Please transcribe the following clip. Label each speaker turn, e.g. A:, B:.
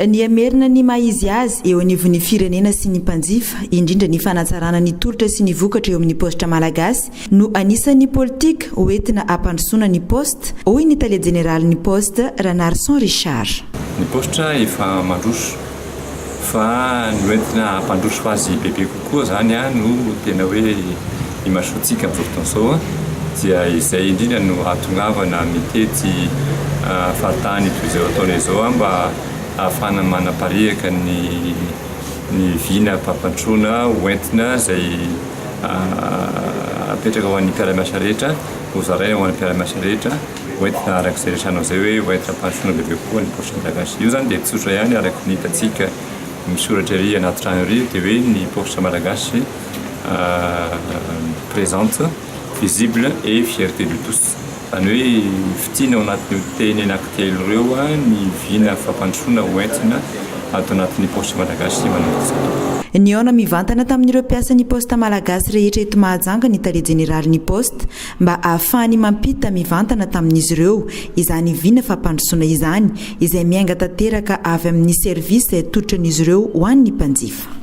A: Ny hamerina ny maha izy azy eo anivon'ny firenena sy ny mpanjifa, indrindra ny fanatsarana ny tolotra sy ny vokatra eo amin'ny paositra malagasy no anisan'ny politika hoentina hampandrosoana ny Poste, hoy ny tale jeneralin'ny Poste, Ranarison Richard.
B: Ny paositra efa mandroso fa ny hoentina hampandroso azy bebe kokoa izany no tena hoe imasoantsika amin'izao fotoana izao dia izay indrindra no hahatongavana mitety faritany toy izao ataonay izao mba hahafahana manapariaka ny ny vina fampandrosoana hoentina izay apetraka ho an'ny mpiara-miasa rehetra, hozaraina ho an'ny mpiara-miasa rehetra, hoentina araka izay resahanao izay hoe hoentina hampandrosoana bebe kokoa ny paositra malagasy. Io izany dia tsotra ihany araka ny hitantsika misoratra ery anaty trano ery dia hoe ny paositra malagasy présente, visible et fierté de tous. Izany hoe fitiana ao anatin'io teny anankitelo ireo ny vina fampandrosoana ho entina ato anatin'ny Poste Malagasy manomboka izao tompoko.
A: Nihaona mivantana tamin'ireo mpiasan'ny Poste Malagasy rehetra eto Mahajanga ny Tale Jeneralin'ny Poste mba hahafahany mampita mivantana tamin'izy ireo izany vina fampandrosoana izany izay miainga tanteraka avy amin'ny service tolotran'izy ireo ho an'ny mpanjifa.